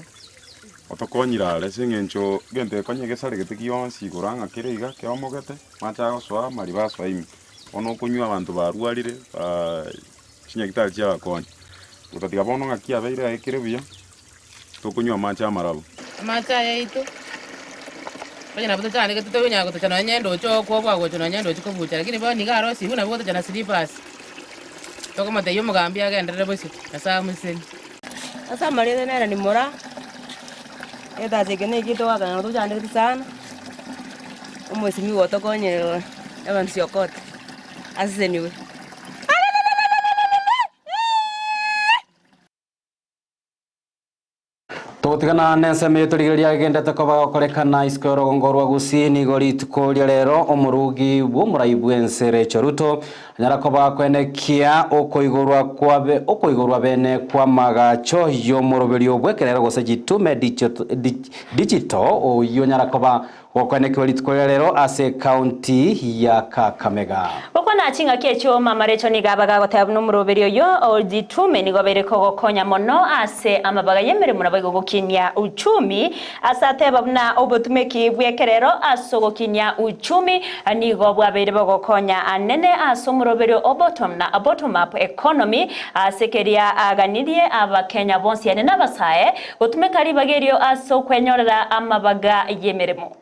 otokonyire are ase eng'encho egento eke konya egesaregete gionsi igoro ang'a kere iga keomogete, amache agosoa amariba asoa ime. Bono okonywa abanto barwarire chinyagitari chiabakonya, gotatiga bono ng'aki abeire aekire buya. tokonywa amache amarabu. Amache aya aito, onye nabo tochandegete tokonyara gotocha nonye endoche okwoboa gocha nonye endoche kobucha, lakini bono nigo arosiwu nabo gotocha na slippers, tokomotebia omogambi agenderere bosio, Nyasaye amosesenie. Ase amarieta nere ni Moraa, egetacha eke neki togoakana nabo tochandegete sana, omosimiwa otokonyire Evans Okoth, aseseniwe. Togotigana nensemo eye torigereria agendete koba gokorekana isiko y'orogongo rwa Gusii nigo rituko ria rero omorugi bw'omorai bw'ense Rachel Ruto anyara koba koenekia okoigorwa kwabe okoigorwa bene kw'amagacho y'omoroberio bw'ekerero gose Jitume Digital oyio onyara koba. Gokwanekiwa rituko ria rero ase ekaunti ya Kakamega. Gokwana ching'aki echio mama Rachel nigo abaga agoteba buna omoroberi oyo o Jitume nigo obeire kogokonya mono ase amabaga y'emeremo naboigo gokinia uchumi ase ateba buna obotumeki bw'ekerero ase ogokinia uchumi nigo bwabeire bogokonya anene ase omoroberi o bottom na bottom up economy ase keria aganirie abakenya bonsi yaani nabasae gotumeka ribaga erio ase okwenyorera amabaga y'emeremo.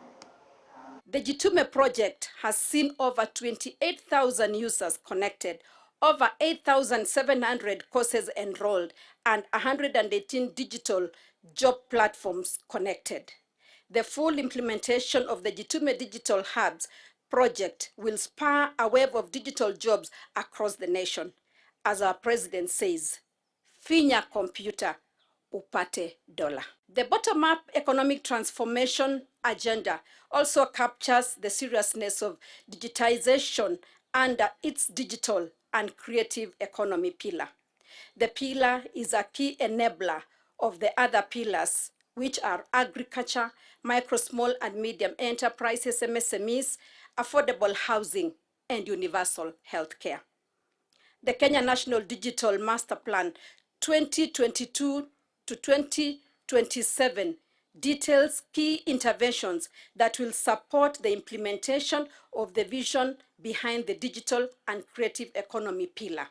The Jitume project has seen over 28,000 users connected, over 8,700 courses enrolled, and 118 digital job platforms connected. The full implementation of the Jitume Digital Hubs project will spur a wave of digital jobs across the nation. As our president says, finya computer upate dollar. The bottom-up economic transformation agenda also captures the seriousness of digitization under its digital and creative economy pillar. The pillar is a key enabler of the other pillars, which are agriculture, micro, small and medium enterprises, MSMEs, affordable housing, and universal health care. The Kenya National Digital Master Plan 2022 to 2027 details key interventions that will support the implementation of the vision behind the digital and creative economy pillar.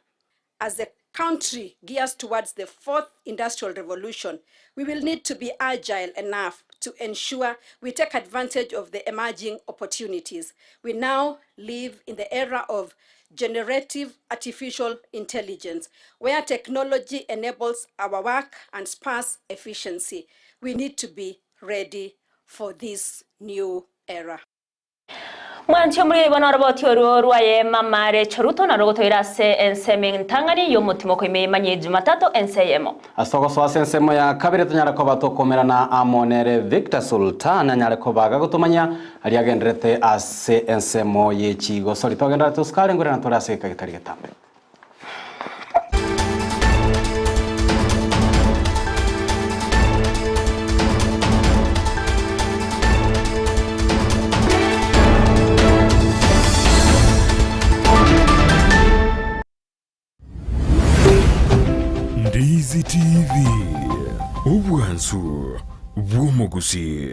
As the country gears towards the fourth industrial revolution, we will need to be agile enough to ensure we take advantage of the emerging opportunities. We now live in the era of generative artificial intelligence, where technology enables our work and spurs efficiency. We need to be ready for this new era. Mwanche omoriri bono oroboti oruo rwaye mama Rachel Ruto naro gotoira ase ensemo entang'ani y'omotimo koime emanye Jumatatu ense eyemo. Ase ogosoa ase ensemo ya kabere tonyare koba tokomerana amo nere Victor Sultan anyare koba agagotomanya aria agenderete ase ensemo ye chigosori. Togenderere tosukare ngwere na tore ase egeka getari getambe. Ndizi TV, obwansu bw'omogusii.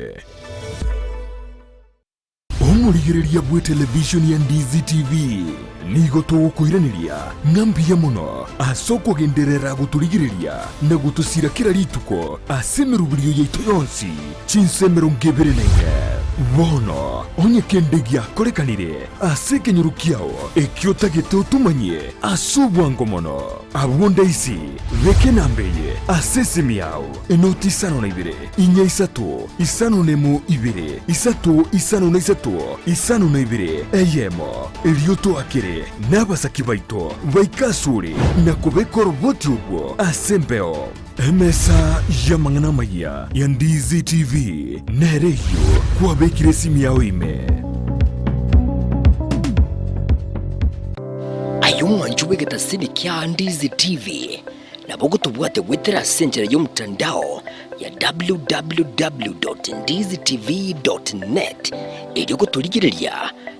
Omorigereria bw'etelevishoni ya Ndizi TV, nigo togokoiraneria ng'a mbuya mono ase okogenderera gotorigereria na gotosira kera rituko ase emeroberio yaito yonsi chinsa 24. Bono onye kende giakorekanire ase ekenyoro kiao ekio otagete otomanyie ase obwango mono, abwo ndaisi beka enamba eye ase esimi yao, enoti 52 4 3 5 1 2 3 5 3 2 1, erio toakere nabasaki baito baike asore na kobeka oroboti orwo ase embeo. Emesa y'amang'ana amayia ya Ndizi TV nere eyio kwabekire esimi yao ime. Aye omwancho bw'egetasini kia Ndizi TV, Nabo gotobwate goetera ase enchera y'omotandao ya www.ndizitv.net erio gotorigereria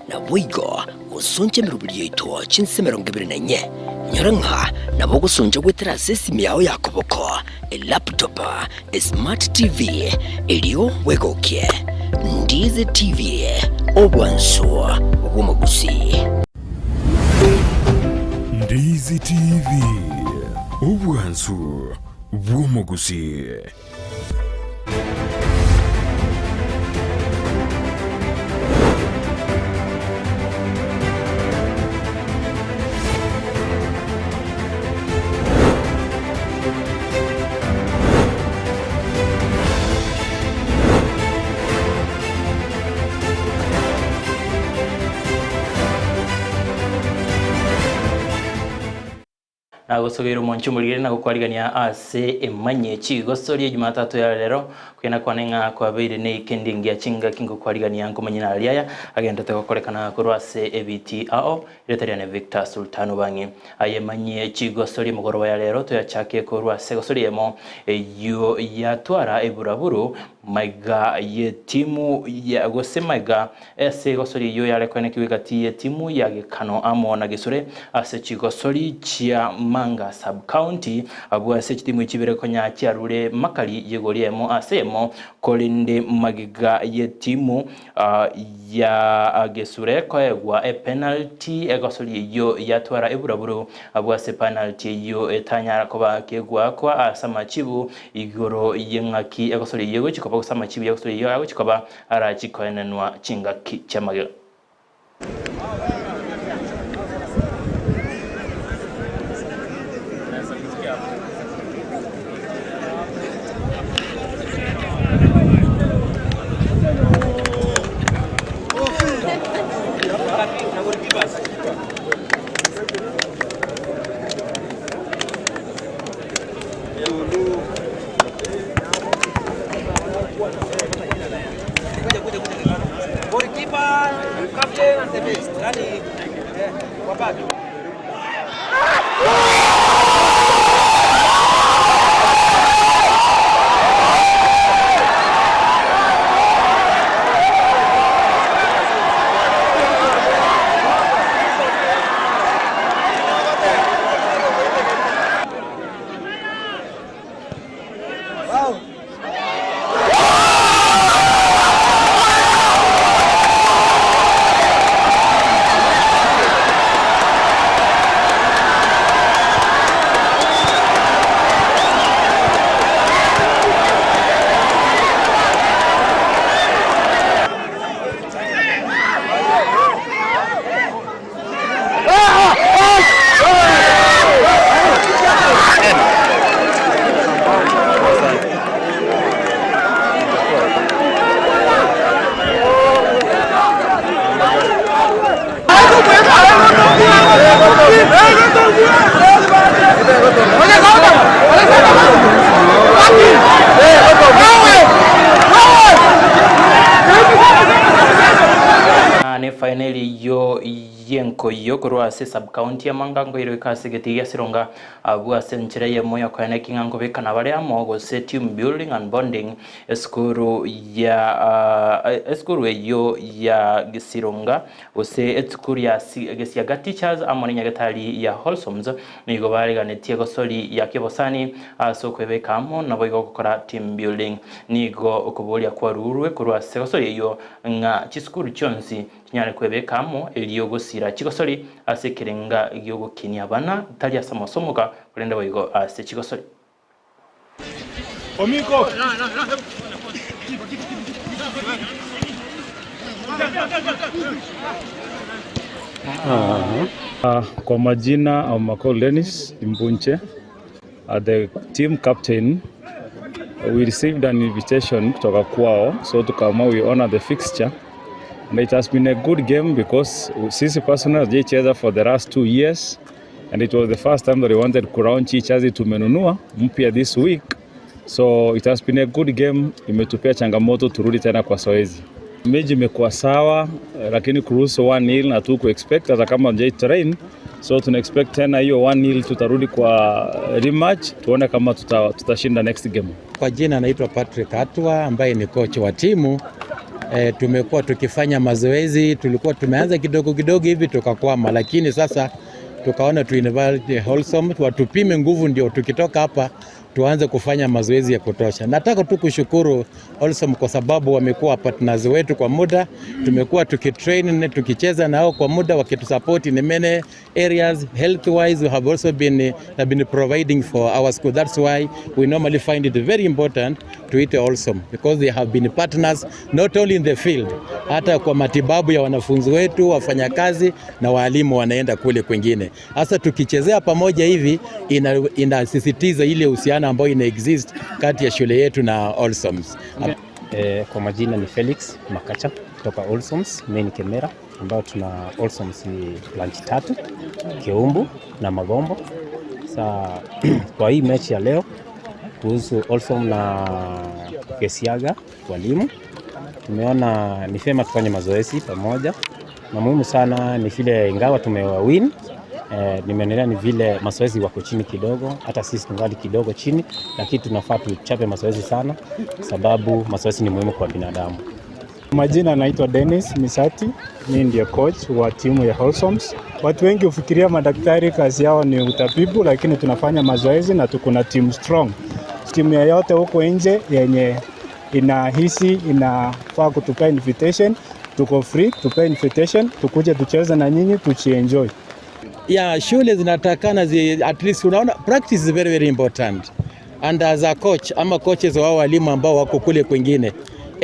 naboigo gosoncha emeroberi yaito chinse 24. Inyora ng'a nabo ogosoncha goetera ase esimi yao ya koboko, elaptop, esmart TV erio bwegokie. Ndizi TV, obwansu bw'omogusii. Ndizi TV, obwansu bw'omogusii. Nagosogeire omonche omorigere na gokwarigania ase emanyie chigosoria Jumatatu ya rero kwegena kwane ng'a kwabeire neikendi engiya chingaki ngokwarigania nkomanyia nararia aya agenderete gokorekana korwa ase ebiti ao Erieta riane Victor Sultan Obang'i. Aye manyie chigosoria mogoroba ya rero toyachake korwa ase egosoria eyemo eyio yatwara eburaburu. Maiga y'etimu ya gose maiga ase egosori eyio yare koenekiwa egati y'etimu ya Gekano amo na Gesure ase chigosori chia Manga Sub-county abwo ase chitimu echi ibere konya chiarure makari y'egori emo ase emo korende magega y'etimu ya Gesure koegwa epenalty egosori eyio yatwara eburaburu abwo ase penalty eyio etanyara koba kegoakwa ase amachibu Igoro y'eng'aki egosoria eyio egochia koba, gose amachibu y'egosoria eyio agochia koba, arachie koenenwa chingaki chi'amagega. Nefaineli eyio y'enkoyio korwa ase sub-county ya Manga ngoiroika ase egetii gia Sironga abwo ase enchera eyemo y'okoeneki ng'a nkobekana bare amo gose team building and bonding esukuru ya esukuru eyio ya Sironga gose esukuru ya Gesiaga Teachers amo nenyagetari ya Wholesomes nigo bareganetie gosori ya kebosani ase okwebeka amo naboigo gokora team building. Nigo okoboria kwarurwe korwa ase gosori eyio ng'a chisukuru chionsi chinyare kwebeka amo erio gosira chigosori ase ekerenga gi'ogokinia abana, tari ase amasomoka, korende boigo ase chigosori. Kwa majina I'm Makol Dennis Mbunche, the team captain. We received an invitation kutoka kwao, so tukaamua we honor the fixture and it has been a good game because sisi personally hatujaicheza for the last 2 years and it was the first time that we wanted kulaunch hii jersey tumenunua mpya this week, so it has been a good game. Imetupea changamoto turudi tena kwa zoezi. Mechi imekuwa sawa, lakini kuruhusu 1-0 na tu expect hata kama hatujai train, so tuna expect tena hiyo 1-0 tutarudi kwa rematch tuone kama tutashinda next game. Kwa jina naitwa Patrick Atwa ambaye ni kocha wa timu. Tumekuwa tukifanya mazoezi, tulikuwa tumeanza kidogo kidogo hivi tukakwama, lakini sasa tukaona tu invite Wholesome watupime nguvu, ndio tukitoka hapa tuanze kufanya mazoezi ya kutosha. Nataka tu kushukuru Wholesome kwa sababu wamekuwa partners wetu kwa muda, tumekuwa tukitrain tukicheza nao kwa muda, wakitusupport in many areas health wise. We have also been have been providing for our school. That's why we normally find it very important to it Wholesome because they have been partners not only in the field, hata kwa matibabu ya wanafunzi wetu, wafanyakazi na walimu wanaenda kule kwingine. Hasa tukichezea pamoja hivi inasisitiza ile uhusiano ambayo ina exist kati ya shule yetu na Wholesomes. Okay. Kwa majina ni Felix Makacha kutoka Wholesomes Main Kemera, ambao tuna Wholesomes ni branch tatu, Keumbu na Magombo. Sa kwa hii mechi ya leo kuhusu Wholesome na Gesiaga walimu, tumeona ni vyema tufanye mazoezi pamoja, na muhimu sana ni vile ingawa tumewa win Nimeonelea ni vile mazoezi wako chini kidogo, hata sisi tungali kidogo chini, lakini tunafaa tuchape mazoezi sana, sababu mazoezi ni muhimu kwa binadamu. Majina naitwa Dennis Misati, mimi ndiye coach wa timu ya Wholesomes. Watu wengi hufikiria madaktari kazi yao ni utabibu, lakini tunafanya mazoezi na tuko na team strong. Timu yoyote huko nje yenye inahisi inafaa kutupea invitation, tuko free, tupee invitation, tukuje tucheze na nyinyi tuchienjoy. Ya shule zinatakana zi, at least unaona practice is very very important and as a coach ama coaches wao walimu ambao wako kule kwingine,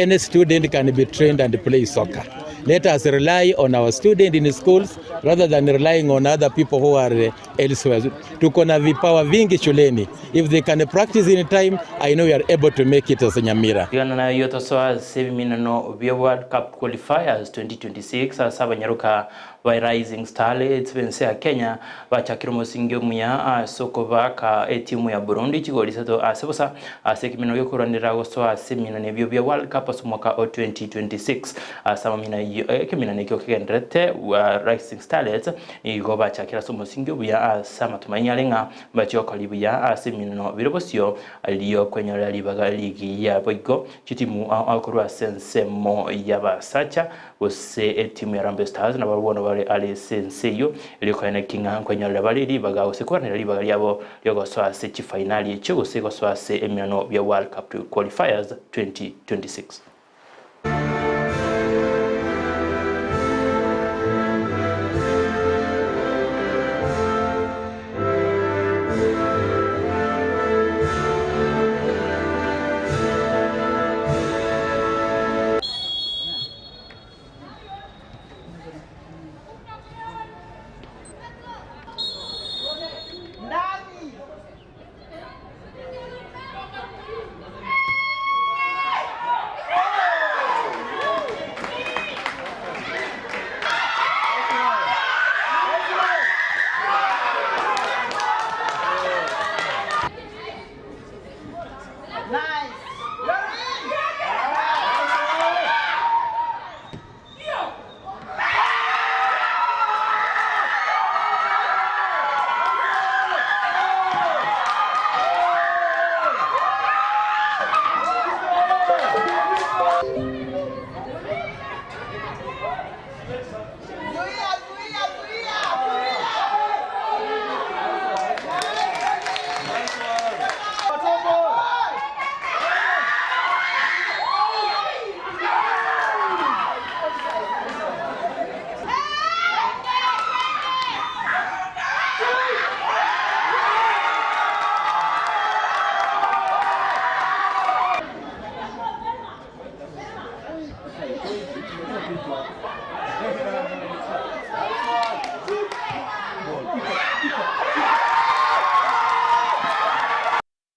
any student can be trained and play soccer. Let us rely on our student in schools rather than relying on other people who are elsewhere. Tuko na vipawa vingi shuleni. If they can practice in time, I know we are able to make it as Nyamira. Tigana nayo tosoa ase ebiminano bia World Cup Qualifiers 2026 ase abanyaruka ba Rising Starlets b'ense ya Kenya bachakire omosingi omuya ase okobaka etimu ya Burundi chigori isato ase bosa ase ekeminano giokoranera gosoa ase eminano ebio bia World Cup ase omwaka o 2026 ase amamina ayio ekeminano ekio kegendererete Rising Starlets nigo bachakire ase omosingi obuya ase amatumaini are ng'a mbachie gokora buya ase eminano bire bosio riokwenyorera ribaga rigiya boigo chitimu ao ao korwa ase ensemo y'abasacha gose etimu ya Harambee Stars nabarabwo bono bare are ase ense eyio erio koeneki ng'a nkwenyorera bare ribaga gose kwanera ribaga riabo riogosoa ase chifainali echio gose gosoa ase eminano bia World Cup Qualifiers 2026.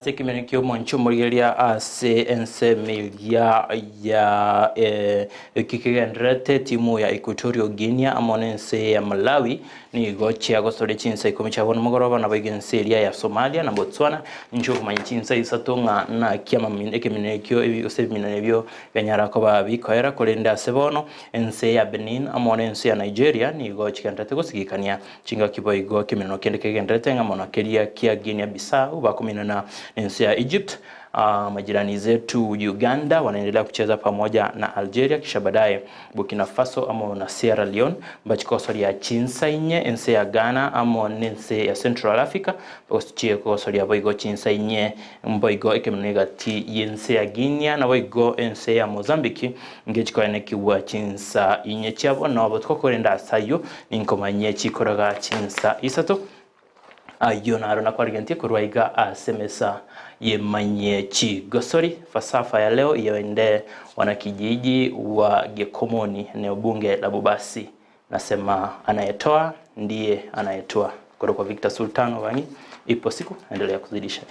Ase ekemenyo ki'omonche omorigereria ase ensemo eria ya eki kegendererete timu ya Equatorial Guinea amo nense ya Malawi nigo chiagosoria chinsa ikomi chia bono mogoroba naboigo ense eria ya Somalia na Botswana ninche okomanya chinsa isato ng'a naki amamino ekemenyo ekio gose ebiminano ebio bianyara koba bikoera korende ase bono ense ya Benin amo nense ya Nigeria nigo chigendererete gosigikania Chingaki boigo ekeminano kende kegendererete ng'a mono keria kia Guinea Bissau bakominana nense ya Egypt. Majirani zetu Uganda wanaendelea kucheza pamoja na Algeria kisha baadaye Burkina Faso amo na Sierra Leone mbachikosoria chinsa inye ense ya Ghana amo nense ya Central Africa bagochie kogosoria boigo chinsa inye mboigo ekeminano egati yense ya Guinea naboigo ense ya Mozambique ngechikoenekigwa chinsa inye chiabo nobotuko korende ase ayio Ninkomanyie chikoraga chinsa isato, ayio naro nakwarigentie korwa iga ase emesa y'emanyie chigosori. Falsafa ya leo iyoende wanakijiji wa Gekomoni, eneo bunge la Bobasi. Nasema anayetoa ndiye anayetoa. Kutoka kwa Victor Sultan Wangi, ipo siku endelea kuzidisha.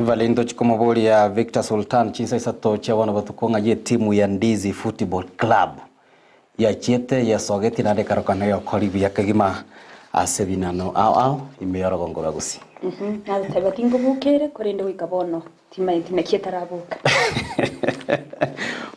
Valento chikomoboria Victor Sultan chinsa isato chia bono botuko ng'a ye timu ya Ndizi Football Club yachiete yesogetie naende ekarokana yokori buya kegima ase binano ao ao ime yorogongo rwa Gusii. Nateba tingobukere korende goika bono timaeti naki etaraboka.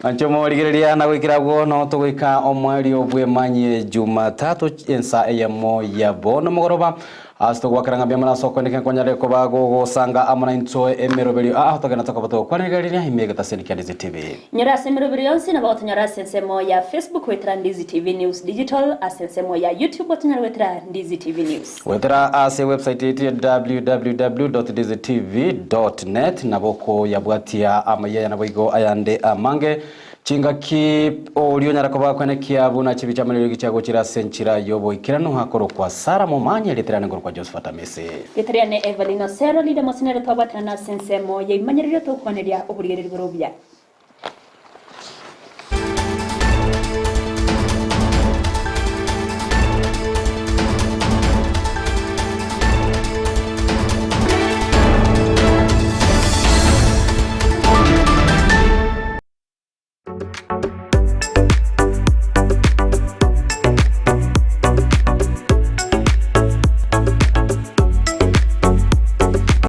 Ancho morigereria na goikera bwono togoika omweri bwemanye Jumatatu ensa eyemo ya bono mogoroba ase togwakera ng'a mbuya ase okoendeka nkonyare koba gogosanga amo na intwe emeroberio aa togenda tokoba togokwanereria ime egetaseni kia Ndizi TV. Nyora ase emeroberi yonsi nabo gotonyora ase ensemo ya Facebook gwetera Ndizi TV News Digital, ase ensemo ya YouTube gotonyora gwetera Ndizi TV News. Gwetera ase website yetu ya www.ndizitv.net nabo koyabwatia amayaya nabo igo ayande amange chingaki orio onyara koba kwenekia buna chibi chiamanire gichiagochira ase enchera yoboikeranu hakorokwa Sara Momanye rieterane ngorokwa Josephat Amese. Geteriane Evelyn Osero, Lida Mosinere twabwaterana ase ensemo ya imanyererio tokwaneria oborigereri bore obuya.